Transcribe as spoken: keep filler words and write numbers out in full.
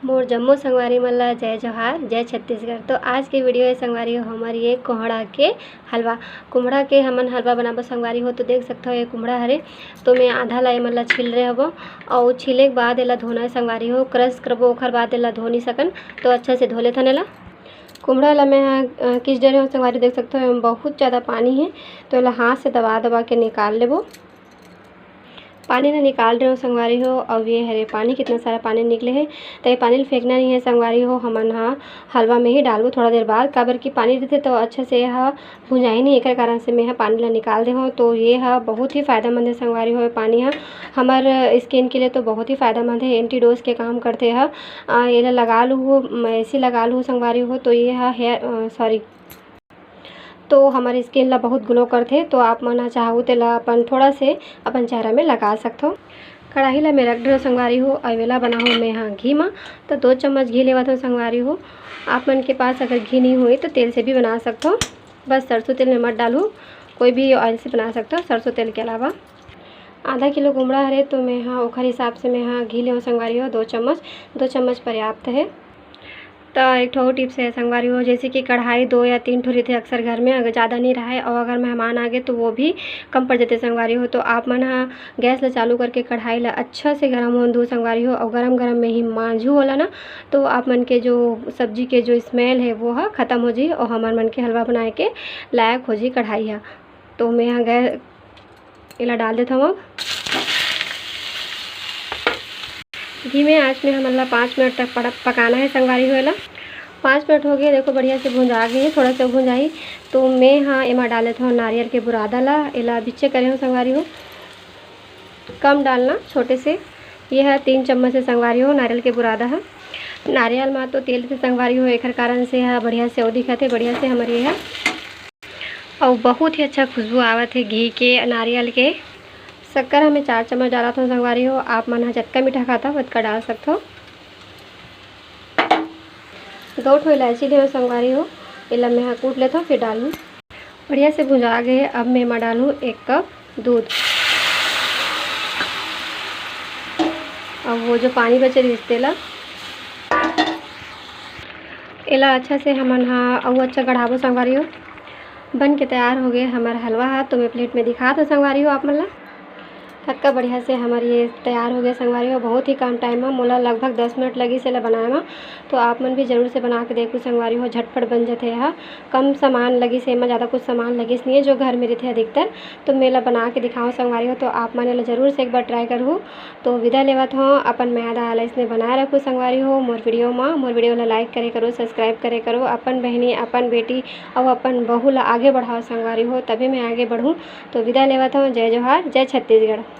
मोर जम्मो संगवारी मन ला जय जोहार, जय छत्तीसगढ़। तो आज के वीडियो हे संगवारी हो हमर ये कोहड़ा के हलवा। कुम्हड़ा के हमन हलवा बनाबो संगवारी हो। तो देख सकथो ये कुम्हड़ा हरे, तो मैं आधा ला एमन ला छील रहे हबो। और छीले के बाद एला धोना हे संगवारी हो, क्रश करबो, ओखर बाद एला धो नहीं सकन। तो अच्छा से धो लेथन एला। कुम्हड़ा ला मैं ह, अ, किस डरे हो संगवारी, देख सकथो एमा बहुत ज़्यादा पानी हे। तो एला हाथ से दबा दबा के निकाल लेबो। पानी ला निकाल रहे हो संगवारी हो। अब ये हरे पानी, कितना सारा पानी निकले हे। तो ये पानी ला फेंकना नहीं है संगवारी हो, हमन ह हलवा में ही डालबो थोड़ा देर बाद, काबर कि पानी रहिथे तो अच्छा से यह भुंजाही नहीं, एकर कारण से मैं ह पानी ला निकाल दे हूँ। तो ये ह बहुत ही फायदेमंद है संगवारी हो, ये पानी ह हमर स्किन के लिए तो बहुत ही फायदेमंद है, एंटीडोज के काम करथे ह। आ, एला लगा लूहू, मैं ऐसे लगा लूहू संगवारी हो, तो ये ह हेयर, अ, सॉरी, तो हमर स्किन ला बहुत ग्लो करथे। तो आप मन ह चाहू तेला अपन थोड़ा से अपन चेहरा में लगा सकथो। कढ़ाई ला मैं रख डरे संगवारी हो, अउ एला बनाहूँ मैं ह घी म। तो दो चम्मच घी लेवत हो संगवारी हो। आप मन के पास अगर घी नहीं होई तो तेल से भी बना सकथो, बस सरसों तेल में मत डालू, कोई भी ऑयल से बना सकथो सरसों तेल के अलावा। आधा किलो कुम्हड़ा हरे, तो मैं ह ओखर हिसाब से मैं ह घी लेव संगवारी हो, दो चम्मच, दो चम्मच पर्याप्त है। त एक ठो अउ टिप्स है संगवारी हो, जैसे कि कढ़ाई दो या तीन ठो रहिथे अक्सर घर में, अगर ज़्यादा नहीं रहे और अगर मेहमान आ गए तो वो भी कम पड़ जाते संगवारी हो। तो आप मन ह गैस ला चालू करके कढ़ाई ला अच्छा से गरम होन दू संगवारी हो, और गरम गरम में ही मांजू होला ना, तो आप मन के जो सब्जी के जो स्मेल है वो ह खत्म हो जाही और हमर मन के हलवा बनाए के लायक हो जाही कढ़ाई ह। तो मैं ह गैस एला डाल देथव अब। धीमे आंच में हमन ला पाँच मिनट तक पड़-, पकाना है संगवारी हो एला। पाँच मिनट हो गए, देखो बढ़िया से भुंजा गए, थोड़ा सा भुंजाही। तो मैं ह एमा डाल देथव नारियल के बुरादा ला, एला बिच्चे करे हो संगवारी हो, कम डालना, छोटे से। ये ह तीन चम्मच से संगवारी हो नारियल के बुरादा ह। नारियल मा तो तेल से संगवारी हो, एकर कारण से ह बढ़िया से ओ दिखत है, बढ़िया से हमर ये ह। अउ बहुत ही अच्छा खुशबू आवत है घी के, नारियल के। शक्कर ह मैं चार चम्मच डालत हव संगवारी हो, आप मन ह जतका मीठा खाता ओतका डाल सकथो। दो ठो इलायची लेव संगवारी हो, एला मैं ह कूट लेथव, फिर डालहूँ। बढ़िया से भुंजा गए हे, अब मैं एमा डालहूँ एक कप दूध। अब वो जो पानी बचे रहिस तेला, एला अच्छा से हमन ह अउ अच्छा गढ़ाबो संगवारी हो। बन के तैयार हो गए हमर हलवा ह, तो मैं प्लेट में दिखात हव संगवारी हो आप मन ला। कतका बढ़िया से हमर ये तैयार हो गए संगवारी हो, बहुत ही कम टाइम में, मोला लगभग दस मिनट लगिस एला बनाए में। तो आप मन भी जरूर से बना के देखो संगवारी हो, झटपट बन जथे ह। कम सामान लगिस हे एमा, ज़्यादा कुछ सामान लगिस नहीं है जो घर में रहिथे अधिकतर। तो मैं एला बना के दिखाऊँ संगवारी हो, तो आप मन एला जरूर से एक बार ट्राई करहू। तो विदा लेवत हव, अपन मया दया ला इसने बनाए रखू संगवारी हो। मोर वीडियो मा, मोर वीडियो ला लाइक करे करो, सब्सक्राइब करे करो, अपन बहिनी, अपन बेटी अउ अपन बहू ला आगे बढ़ाओ संगवारी हो, तभी मैं आगे बढ़ूँ। तो विदा लेवत हव, जय जोहार, जय छत्तीसगढ़।